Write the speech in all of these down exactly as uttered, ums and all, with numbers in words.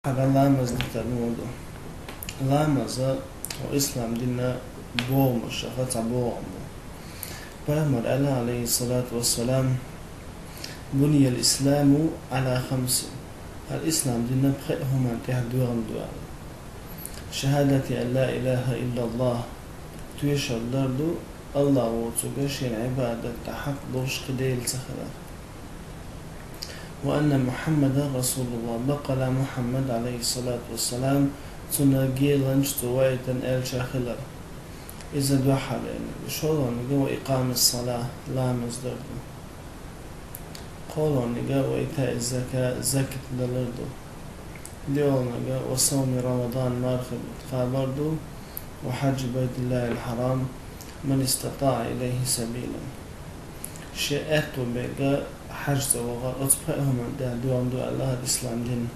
Хьара ламаз дитар муха ду? Ламаз хӀара ислам дина богӀамашха цхьа богӀам бу. Пайхамара аьлла, Ӏалайхи ссалату вассалам: «بني الإسلام على خمس». ХӀара ислам дина пхеа хӀуманна тӀехь доьгӀна ду аьлла. «شهادة أن لا إله إلا الله». Тоьшалла дар ду АллахӀ воцург шен Ӏибадатта хьакъ долуш кхин Дела ца хилар. «وأن محمدا رسول الله». Баккъала Мухьаммад, Ӏалайхи ссалату вассалам, цунна геланча, цо ваийтина элча хилар. Иза дуьххьара. ШолгӀаниг «وإقام الصلاة», ламаз дар ду. КхоалгӀаниг «وإيتاء الزكاة», закат далар ду. ДоьалгӀаниг «وصوم رمضان», мархий бутт кхабар ду, «وحج بيت الله الحرام من استطاع إليه سبيلا». Шен аьтту берг хьажцӀа вахар, оцу пхеа хӀуманна тӀехь доьгӀна ду аьлла хӀара ислам дин.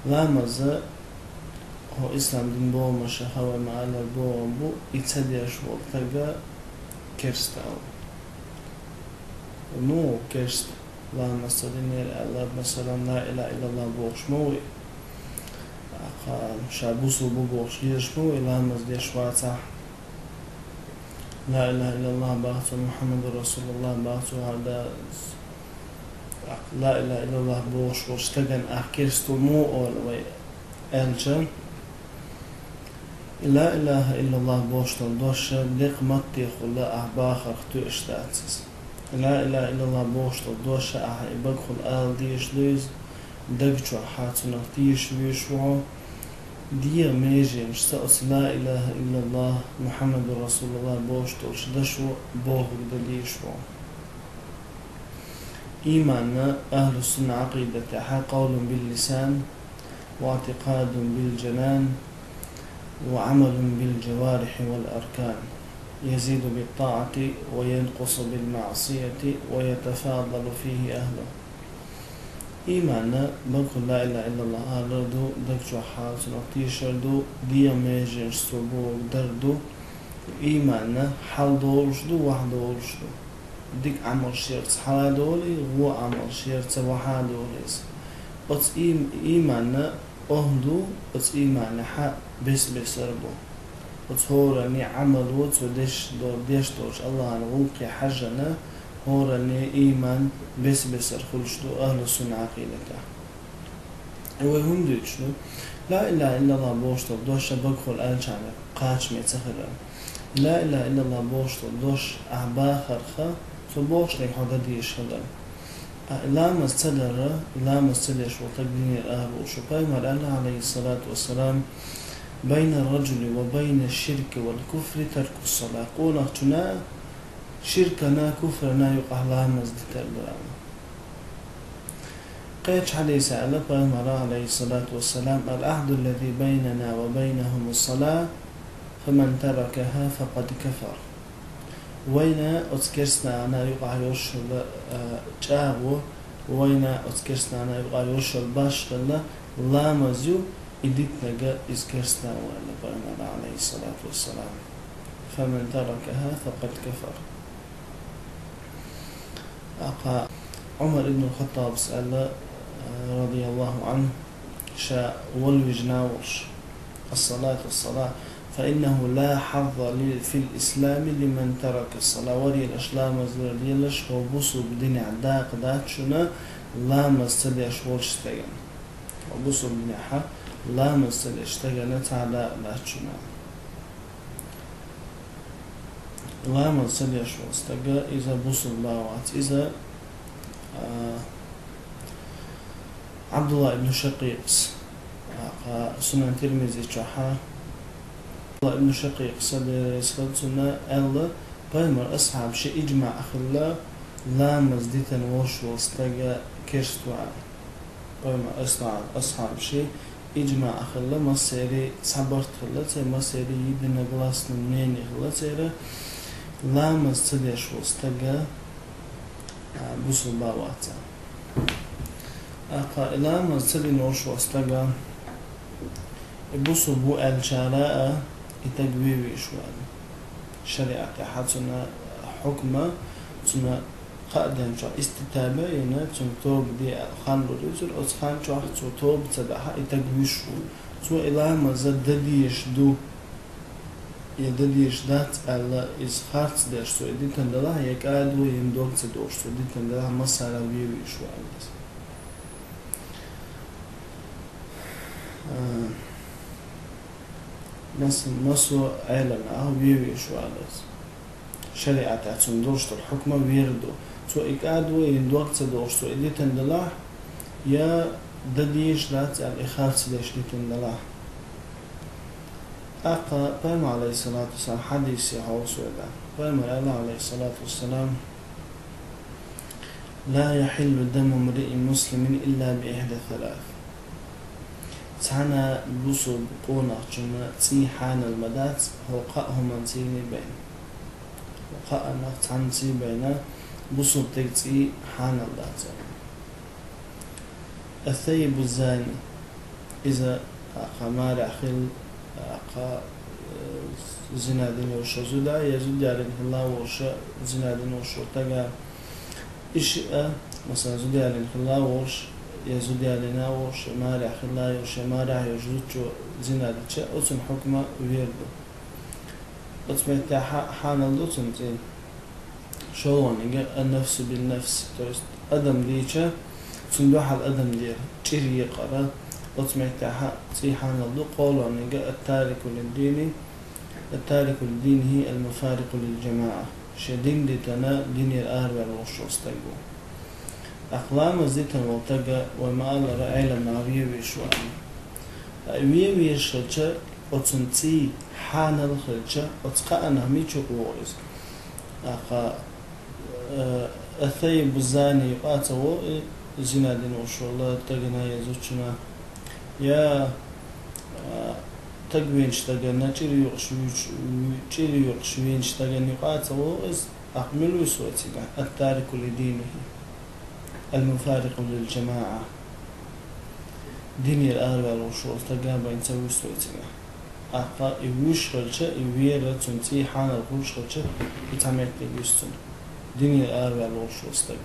Ламаз хӀара ислам дина богӀамашха вай ма-аллара богӀам бу, и ца деш волу стаг керста ву. Ну, керста, ламаз ца динера аьлла, масалан, ла илаха иллаллахӀ бохуш ма ву и. Аха, ша бусулба ву бохуш лелаш ма ву и, ламаз деш вацахь. Ла илаха иллаллахӀ боху цо, Мухьаммаду расулуллахӀ боху цо, хӀара да, аха, ла илаха иллаллахӀ бохуш волчу стагана аха керста ву муха олу вай аьлча, ла илаха иллаллахӀ бохуш долу дош декхарийлахь ахь бахарх тоьаш дац иза. Ла илаха иллаллахӀ бохуш долу дош ахь и багахула ала дезаш ду иза, даг чохь цунах тешаш везаш ву хьо, дегӀан меженашца оцу ла илаха иллаллахӀ Мухьаммаду расулуллахӀ бохуш долчу дашо бохург дан дезаш ву хьо. Ийман ахьлу сунна Ӏакъидатехь قول باللسان واعتقاد بالجنان وعمل بالجوارح والأركان، يزيد بالطاعة وينقص بالمعصية ويتفاضل فيه أهله. Ийман багахула ла илаха иллаллахӀ алар ду, даг чохь цунах тешар ду, дегӀан меженашца бохург дар ду. Ийман хьалдолуш ду, вахьдолуш ду. Дика Ӏамалш ярца хьаладолу, вон Ӏамалш ярца вахьадолу иза. Оцу ийм-, ийманна охӀла ду, оцу ийманехь бес-бесар бу. Оцу хӀоранна Ӏамало цо деш до-, деш долчу АллахӀан гӀуллакхе хьаьжжина, хӀоранна ийман бес-бесар хуьлуш ду ахьлу сунна Ӏакъидатехь. Вай хӀунда дуьйцуш ду? Ла илаха иллаллахӀ бохуш долу дош багахула аьллачарна кхачаме ца хилар. Ла илаха иллаллахӀ бохуш долу дош ахь бахарх, цо бохуш дерг хьо дан дезаш хилар. Ткъа и ламаз ца дарра, и ламаз ца деш волу стаг динера агӀор волуш ву. Пайхамара аьлла, Ӏалайхи ссалату вассалам: «بين الرجل وبين الشرك والكفر ترك الصلاة». Къонахчунна, ширкана, куфрана юкъахь ламаз дитар ду аьлла. Кхечу хьадисехь аьлла Пайхамара, Ӏалайхи ссалату вассалам: «العهد الذي بيننا وبينهم الصلاة، فمن تركها فقد كفر». Вайна оцу керстанашна юкъахь йолуш йолу, а, чӀагӀо, вайна оцу керстанашна юкъахь йолуш йолу башхалла ламаз ю, и дитинарг иза керста ву аьлла Пайхамара, Ӏалайхи ссалату вассалам. «فمن تركها فقد كفر». Аха, Ӏумар ибн Хаттабас аьлла, радияллаху Ӏанху, ша вала вижна волуш: «الصلاة، الصلاة، فإنه لا حظ لي في الإسلام لمن ترك الصلاة». Варелаш, ламаз вар делаш, хӀокху бусулба динехь дакъа дац шуна ламаз ца деш волчу стагана. ХӀокху бусулба динехь ламаз ца деш стагана цхьа дакъа дац шуна. Ламаз ца деш волу стаг, иза бусулба вац. Иза, а, Ӏабдулла ибн Шакъикъас, а, Сунан Тирмизи чохь, Ӏабдулла ибн Шакъикъас, Дела реза хуьлда цунна, аьлла, Пайхамаран асхьабийн иджмаъ хилла, ламаз дитина волуш волу стаг керста ву аьлла. Пайхамаран асхьаб-, асхьабийн иджмаъ хилла, массеран цхьа барт хилла церан, массеран единогласное мнение хилла церан, ламаз ца деш волу стаг, а, бусулба вац аьлла. Аха, и ламаз ца дина волуш волу стаг, и бусулба ву аьллачара а, и стаг вевзаш ву аьлла. ШариӀатехь цуьнан хьукма, цуьнан Кхаа ден чохь иститаба йина, цунна тоба де аьлла хан лур иза, оцу хан чохь цо тоба ца дахь, и таг вуьш ву. Цо и ламаз дан дезаш ду, я дан дезаш дац аьлла, иза харц деш цо и дитина далахь, я кӀадо йина дог ца дохуш цо дитина далахь, массара вен везаш ву аьлла иза. А, мас-, массо а Ӏелам нах вен везаш ву аьлла иза. ШариӀатехь цунна долуш долу хьукма вер ду. Цо и кӀадо йина дог ца дохуш, цо и дитина далахь, я дан дезаш дац аьлла, и харц деш дитина далахь. ТӀаккха Пайхамар, Ӏалайхиссалату вассалам, хьадисехь хьовсийла. Пайхамар аьлла, Ӏалайхиссалату вассалам: «لا يحل دم امرئ مسلم إلا بإحدى ثلاث». Цхьана бусулба къонахчунна цӀий хьанал ма дац, хӀокху кхаа хӀуманций байна. ХӀокху кхаанах цхьаннаций байна бусулба стеган цӀий хьанал дац аьлла. الثيب الزاني. Иза, акха, марехь хилла, акха, э, зина дина йолуш зуда, я зуда ялийна хилла волуш зина дина волуш волу стага. И шиъ а, масала, зуда ялийна хилла волуш, я зуда ялийна волуш, я марехь хилла йолуш, я марехь йолуш зудчо зина дича, оцунна хьукма вер ду. Оцу меттехь хьа-, хьанал ду цунна цӀий. ШолгӀаниг النفس بالنفس, то есть адам дийча, цунна дуьхьал адам дера, чӀир екъара, оцу меттехь цӀий хьанал ду. КхоалгӀаниг التارك للدين، التارك لدينه المفارق للجماعة, шен дин дитина, динера араваьлла волуш волу стаг ву. ТӀаккха ламаз дитина волу стаг, вай ма-аллара, Ӏелам нах вен везаш ву аьлла. Ткъа вен везаш хилча, оцунна цӀий хьанал хилча, оцу кхаанах мича юкъа вогӀу иза? ТӀаккха, э, الثيب الزاني юкъа ца вогӀу и зина дина волуш волу стагана я зудчунна, я, э, стаг веначу стаганна, чӀир юкъаш вуьйцу-, чӀир юкъаш веначу стаганна юкъа ца вогӀу иза, тӀаккха мила вуьсу вай цигахь? التارك لدينه المفارق للجماعة. Динера араваьлла волуш волу стаг а байна ца вуьсу вай цигахь. ТӀаккха и вуьш хилча, и вера, цунна цӀий хьанал хуьлуш хилча, и цхьа меттиг вуьсу цунна. Динера араваьлла волуш волу стаг.